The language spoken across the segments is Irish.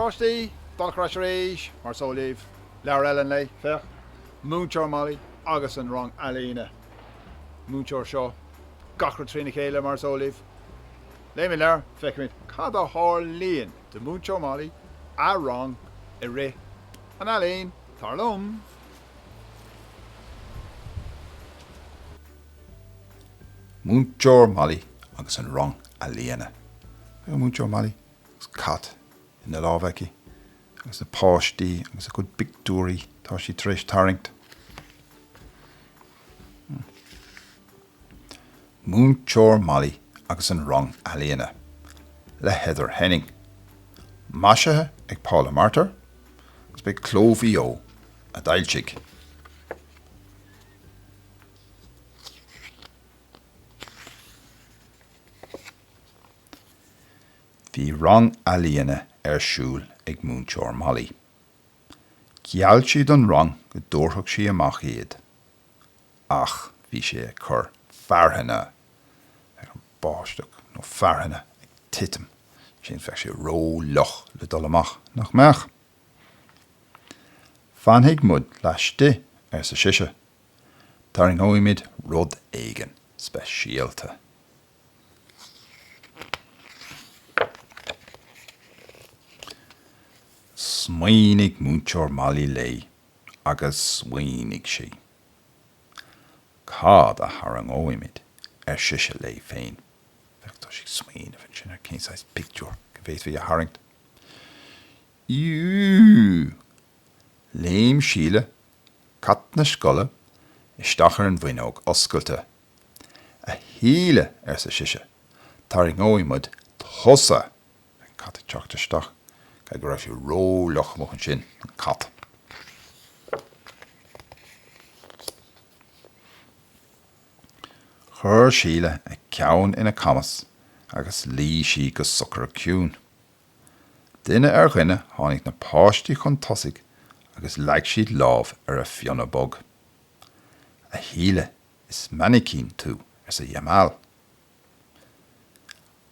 pháistí! Donncha ar ais arís, mar is eol daoibh. Leabhar eile an lae, féach. Múinteoir Molly agus an rang ealaíne. Múinteoir seo, gach rud trína chéile, mar is eol daoibh. Léimid an leabhar, feicfimid cad a tharlaíonn do Mhúinteoir Molly, a rang, i rith an ealaín. Tar liom! Múinteoir Molly agus an rang ealaíne. Múinteoir Molly agus cat ina lámh aici agus na páistí agus a gcuid pictiúirí atá siad tar éis tarraingt. Múinteoir Molly agus an rang ealaíne le Heather Henning. Maisithe ag Paula Marter agus b'é Cló Mhaigh Eo a d'fhoilsigh. Bhí rang ealaíne ar siúl ag Múinteoir Molly. Gheall sí don rang go dtabharfadh sí amach iad, ach bhí sé ag cur fearthainne ar an báisteach, nó fearthainne ag titim, sin bheadh sé ró-fhliuch le dul amach, nach mbeadh? Fanfaidh muid laistigh, arsa sise. Tarraingeoimid rud éigin speisialta. Smaoinigh Múinteoir Molly léi agus smaoinigh sí. Cad a tharraingeoimid? ar sise léi féin. Féach, tá sí ag smaoineamh ansin ar cén saghas pictiúr go bhféadfaí a tharraingt. Iúúú! Léim Síle, cat na scoile, isteach ar an bhfuinneog oscailte. A Shíle, arsa sise, tarraingeoidh muid tusa! An cat ag teacht isteach. Caithfidh go raibh sé rófhliuch amuigh ansin, an cat. Chuir Síle a ceann ina camas agus luigh sí go socair ciúin. Duine ar dhuine tháinig na páistí chun tosaigh agus leag siad lámh ar a fionnadh bog. A Shíle, is mainicín tú, arsa Jamal.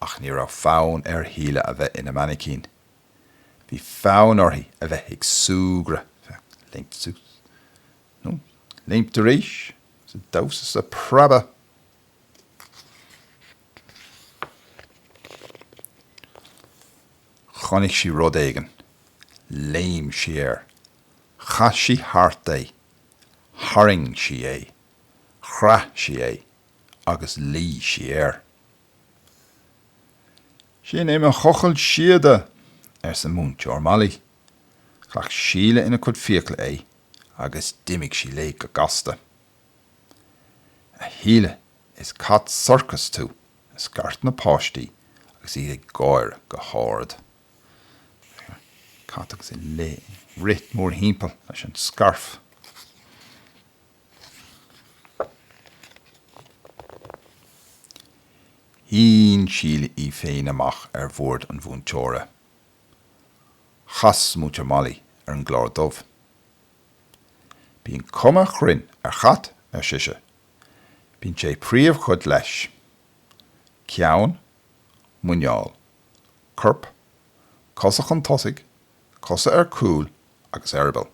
Ach ní raibh fonn ar Shíle a bheith ina mainicín. Bhí fonn uirthi a bheith ag súgradh, léimt suas, nó léimt arís, is ag damhsa is ag preabadh. Chonaic sí rud éigin. Léim sí air. Chaith sí thart é. Tharraing sí é. Chraith sí é. Agus luigh sí air. Sin é mo chochall síoda! arsa Múinteoir Molly. Ghlac Síle ina cuid fiacla é agus d'imigh sí léi go gasta. A Shíle, is cat sorcais tú, a scairt na páistí agus iad ag gáire go hard. Cat agus é ag rith mórthimpeall leis an scairf. Shín Síle í féin amach ar bhord an mhúinteora. Chas Múinteoir Molly ar an gclár dubh. Bíonn cuma chruinn ar chat, ar sise. Bíonn sé príomhchuid leis, ceann, muineál, corp, cosa chun tosaigh, cosa ar cúl agus eireaball.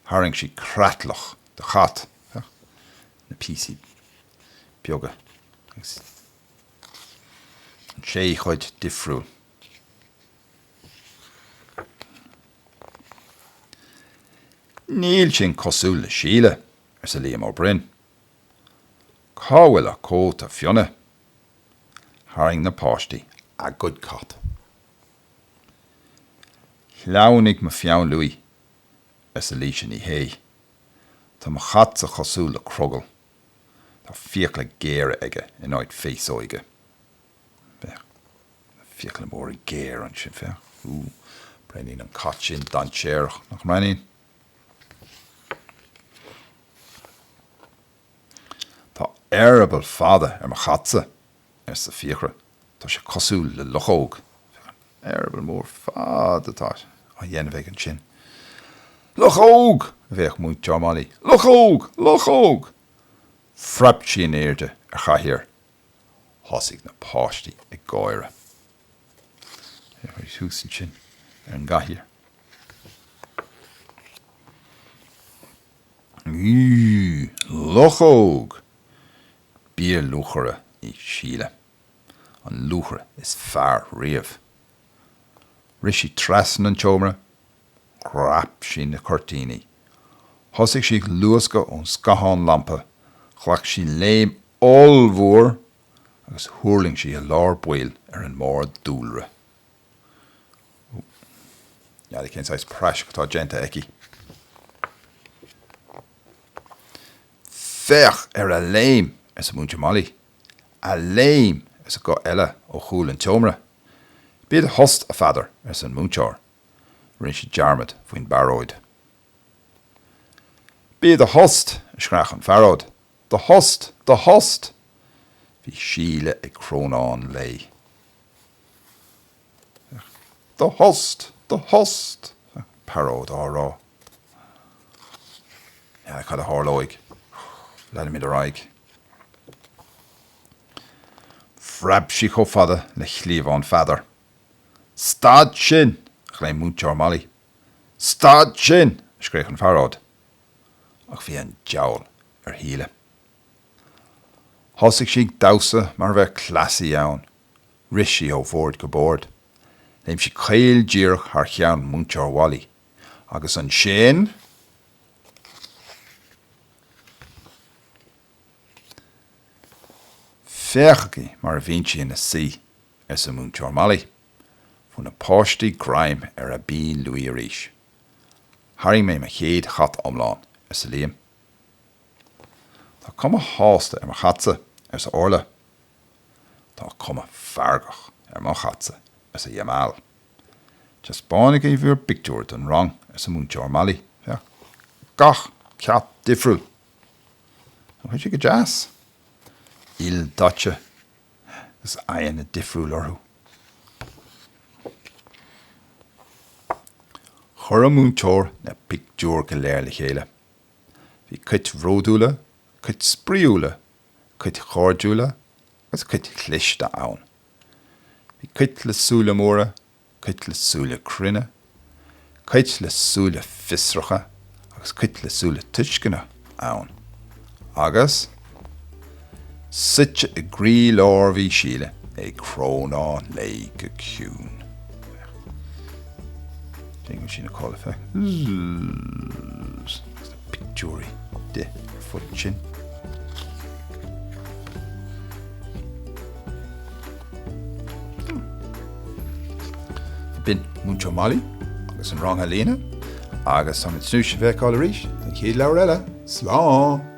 Tharraing sí creatlach de chat, féach, na píosaí beaga agus an sé chuid difriúil. Níl sin cosúil le Síle, arsa Liam Ó Broin. Cá bhfuil a cóta fionnaidh? Tharraing na páistí a gcuid cat. Shleamhnaigh mo pheann luaidhe, arsa Laoise Ní Shé. Tá mo chatsa cosúil le crogall. Tá fiacla géara aige in áit féasóige. Féach. Na fiacla móra géar ansin, féach. Ú, breathnaíonn an cat sin dainséarach, nach mbreathnaíonn? Tá eireaball fada ar mo chatsa, arsa Fiachra. Tá sé cosúil le luchóg. Féach an eireaball mór fada atá á dhéanamh aige ansin. Luchóg! a bhéic Múinteoir Molly. Luchóg! Luchóg! Phreab sí in airde ar chathaoir. Thosaigh na páistí ag gáire. Thuas ansin. ar an gcathaoir. Ú, luchóg! B'fhíorluachaire í Síle. An luachaire is fearr riamh. Rith sí trasna an tseomra, dhreap sí na cuirtíní. Thosaigh sí ag luascadh ón scathán lampa, ghlac sí léim ollmhór agus thuirling sí i lár baill ar an mbord dúlra. N'fheadar cén saghas praiseach atá déanta aici. Féach ar a léim! arsa Múinteoir Molly. A léim! arsa guth eile ó chúl an tseomra. Bí i do thost, a Pheadair, arsa an múinteoir. Rinne sí dearmad faoin bpearóid. Bí i do thost! a screach an phearóid. Do thost! Do thost! Bhí Síle ag crónán léi. Do thost! Do thost! an pearóid á rá. Cad a tharlóidh? Leanfaimid ar aghaidh. Phreab sí chomh fada le cliabhán Pheadair. Stad sin! a ghlaoigh Múinteoir Molly. Stad sin! a scréach an phearóid. Ach bhí an diabhal ar Shíle. Thosaigh sí ag damhsa mar a bheadh cleasaí ann. Rith sí ó bhord go bord. Léim sí caol díreach thar cheann Mhúinteoir Mholly. Agus ansin. Féachaigí mar a bhíonn sí ina suí, arsa Múinteoir Molly. Fuair na páistí greim ar a bpinn luaidhe arís. Tharraing mé mo chéad chat iomlán, arsa Liam. Tá cuma shásta ar mo chatsa, arsa Orla. Tá cuma feargach ar mo chatsa, arsa Jamal. Taispeánaigí bhur bpictiúir don rang, arsa Múinteoir Molly. Féach, gach cat difriúil. Nach bhfuil sé go deas? Ildaite agus aghaidheanna difriúil orthu. Chuir an múinteoir na pictiúir go léir le chéile. Bhí cait bhródúla, cait spraíúla, cait chairdiúla agus cait chliste ann. Bhí cait le súile móra, cait le súile cruinne, cait le súile fiosracha agus cait le súile tuisceana ann. Agus suite i gcroílár bhí Síle ag crónán léi go ciúin. Déanann sí na codladh féach. Agus na pictiúirí di ar fud ansin. B'in Múinteoir Molly agus an rang ealaíne agus táimid ag tnúth sibh a fheiceáil arís don chéad leabhar eile. Slán!